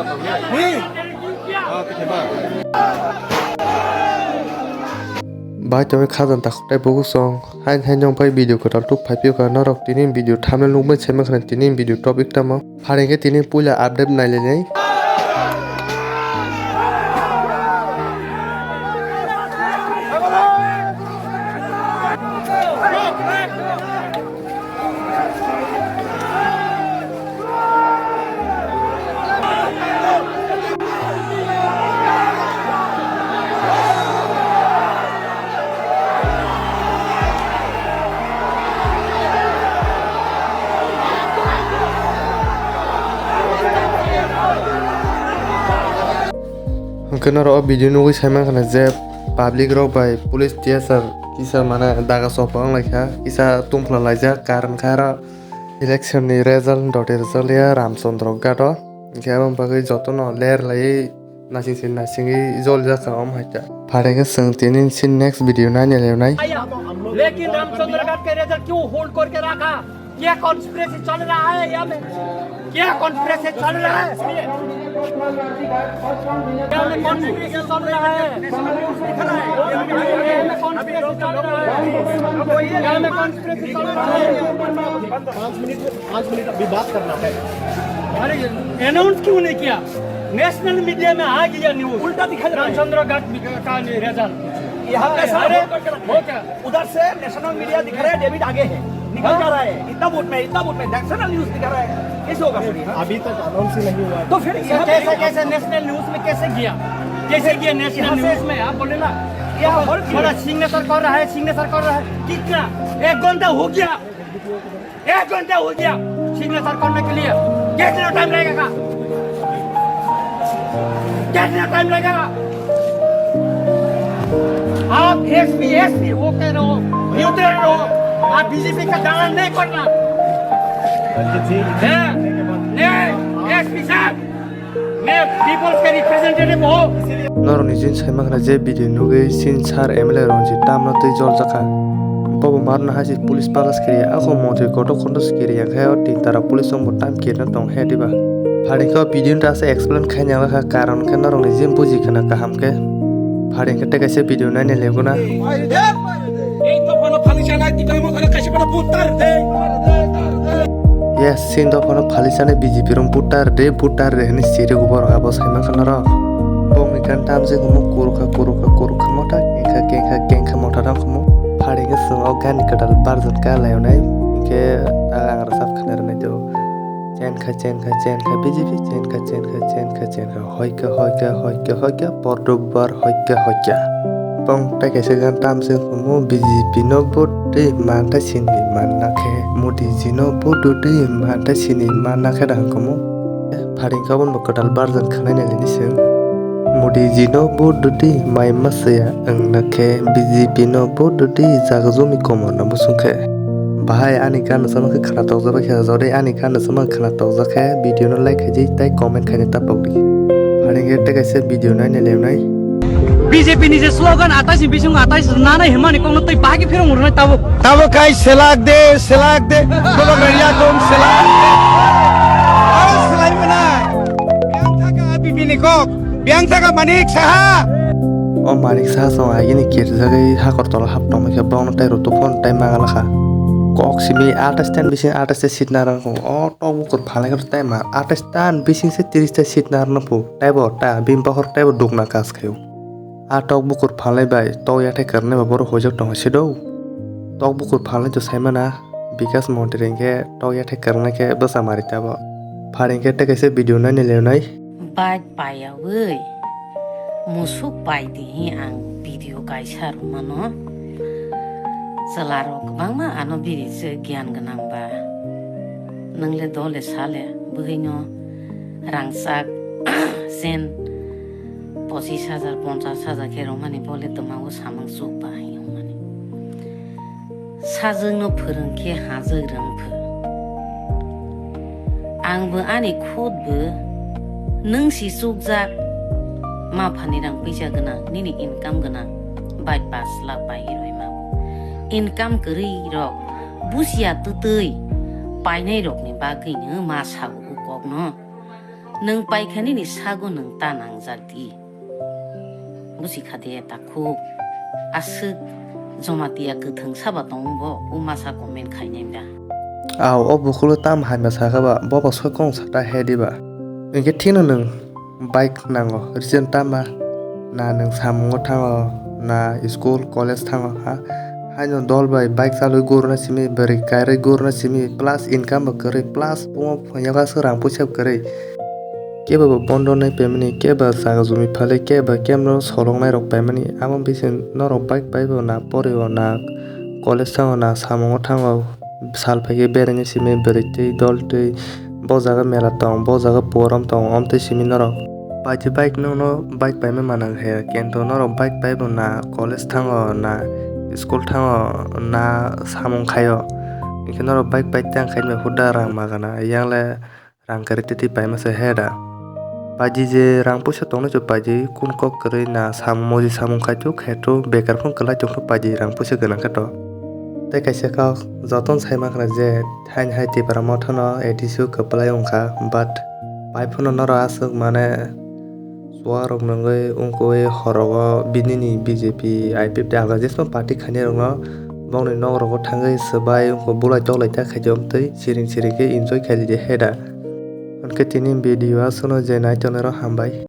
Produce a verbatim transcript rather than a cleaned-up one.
Bai tongwi khajang takhuk tei bukuchwng. Hain hain jong pai video kwtal tuk phai phiyokha norok tini video thumbnail nukmani saimankha tini video topic tamo. Pharing khe tini puila update nailainai. Hwnkhe norok o video nugwi saimankha je public rok bai police T S R kisa mane daga sopha wnglaikha, kisa tungphla laijak, karon khe aro election ni result doti rwchaliya Ramchandra Ghat o. Hwnkhe aboni bagwi jotono ler laiwi nasing sing nasingwi joljak kha omo hai khe. Pharing khe chwng tini chini next video naina leonai. लेकिन रामचंद्र घाट के रिजल्ट क्यों होल्ड करके रखा? क्या कॉन्स्पिरेसी चल रहा है यहाँ में? क्या कॉन्स्पिरेसी चल रहा है? यहाँ में कॉन्स्पिरेसी चल रहा है। यहाँ में कॉन्स्पिरेसी चल रहा है। यहाँ में कॉन्स्पिरेसी चल रहा है। पाँच मिनट, पाँच मिनट अभी बात करना है। अरे, अनाउंस क्यों नहीं किया? नेशनल मीडिया में आ गया न्यूज़। उल्टा दिखा रहा है। रामचंद्र घाट का रिजल्ट। यहाँ कैसा अरे, होल्ड करके रखा है? हो क्या? उधर से नेशनल मीडिया दिखा रहा है, डेविड आगे है, निकल जा रहा है, इतना वोट में, इतना वोट में, नेशनल न्यूज़ दिखा रहा है, कैसे होगा फिर ये? अभी तक अनाउंस ही नहीं हुआ है। तो फिर यहाँ पे कैसे, कैसे नेशनल न्यूज़ में कैसे गया? कैसे गया नेशनल न्यूज़ में? आप बोले ना। यहाँ हर बड़ा सिग्नेचर कर रहा है, सिग्नेचर कर रहा है, कितना? एक घंटा हो गया। एक घंटा हो गया सिग्नेचर करने के लिए, कितना टाइम लगेगा? कितना टाइम लगेगा? आप एसपी, एसपी होते रहो, होते रहो, आप बीजेपी का दलाल नहीं करना। नहीं, एसपी साहब, मैं पीपल्स का रिप्रेजेंटेटिव हूँ। Norok ni jin sai mankha je video nugwi sin sar M L A Ranjit tamno twi jol jakha. Bobo marno hai se police palas kiri ako montri koto kondo se kiri yang khe o tin tara police rok bo tam kirna tong he diba. Pharing khe o video no ta se explain khai nang kha karon khe norok ni jin buji khna kaham khe. Pharing khe tei kaisa video naina leguna. এই দফানো ফালিশানায় তুই কামো করে কাশি পাড়া ভোট তার দে। Yes, sin dophano phalichani B J P rok butar de, butar de hwnwi siri borok abo sai mankha norok. Bongni kan tamjik omo kurukha, kurukha, kurukha motha, kengkha, kengkha, kengkha motha rok omo. Pharing khe chwng o gani kwtal barjak ka laionai, hinkhe ta ang rwchap khna rwnai do. Chenkha, chenkha, chenkha B J P, chenkha, chenkha, chenkha, chenkha. Hoikha, hoikha, hoikha, hoikha, pordok bar hoikha, hoikha. Bong tei kaisa gan tamse humo B J P no vote twi manta sini manna khe, Modi ji no vote twi manta sini manna khe da hwnkhe mo. Pharing khe obo bo kwtal barjan khwnai nai nini se. Modi ji no vote twi mai masaya wngna khe B J P no vote twi jaga jumi komorna bwswng khe. Bahai ani gana sama khe khwna tokjak bai khe, jodi ani gana sama khwna tokjak khe video no like khaidi tei comment khaina tapok di. Pharing khe tei kaisa video naina leonai. B J P ni je slogan atais ni bising atais nanai himani kokno tei bagi phirong rwnai tabuk. Tabuk khai selak de, selak de, baba gariya kom selak de. Aro selai mana? Yang thaka api bini kok. Biyang saka Manik Saha. O Manik Saha song agini kirjagwi hakor tola hap tongmai khe bongno tei rutuk phone tei magalakha. Kok simi atais tan bising atais ta seat narang kho. O tok bukur phalai khe tei ma atais tan bising se tiris ta seat narang phu. Tei bo ta bini bokhor tei bo dukna kas khayo. A tok bukur phalai bai tok yathai kwrwnai ba borok hojak tongo se do. Tok bukur phalai to saimana Bikas Montri hinkhe tok yathai kwrwnai khe bwsa mari tabo. Pharing khe tei kaisa video naina leonai. Bike paiyawi musuk pai di hi ang video kaisa rwmano. Chwlarok kwbangma ano biri se giyan gwnang ba. Nwngle dole sale bwhwino rangchak sen pochis hajar, ponchas hajar khe rwmani bole twmao samung chuk ba hi wngmani. Sajwkno phwrwng khe hajwk rwng pho. Ang bo ani khud bo nwng si chukjak, ma phani rang puisa gwnang, nini income gwnang, bai pash lakh pai rwi ma bo. Income kwrwi rok busia twtwi painai rokni bagwi no ma sago o kokno. Nwng paikha nini sago nwng ta nangjak di. Busi kha de takhuk. Aswk Jamatia kwthwng saba tongo bo, o masa comment khainai da. Aw, o bukulo tam hamya sakha ba, bo bo sokong sata he diba. Hinkhe thino nwng bike nango, reason tama? Na nwng samungo thango, na school, college thango, ha? Haino dol bai bike chalwi guruna simi, bwrwi kairwi guruna simi, plus income bo kwrwi, plus omo phunyago aswk rang puisa kwrwi. Kebo bo bondo nai paimani, kebo jaga jumi phalwi, kebo kemro solongnai rok paimani. Amo bisi norok bike paibo na porio, na college thango, na samungo thango. Sal phaikhe beraina simi bwrwi twi dol twi bo jaga mela tong, bo jaga program tong, omtwi simi norok. Paidi bike nokno bike paima mana khe, kintu norok bike paibo na college thango, na school thango, na samung khaio. Hinkhe norok bike pai tang khe huda rang magana, yangle rang kwrwi twi twi paima se he da. Paidi je rang puisa tongnai se paidi kun kok kwrwi na sam moji samung khaito kheto bekar phano kwlai tongkha paidi rang puisa gwnang khe to. Tei kaisa kok jotono sai mankha je thaini hai Tipra Motha no A D C o kwplai wngkha, but pai phano norok aswk mane suarok nungwi wngkui horogo bini ni B J P, I P F tei alga jesma party khainai rokno bongni nok rogo thangwi swbai wngkha bulai toklai ta khaidi omtwi siring siring khe enjoy khaidi he da. Hwnkhe tini video aswkno je nai tongnai rok hambai.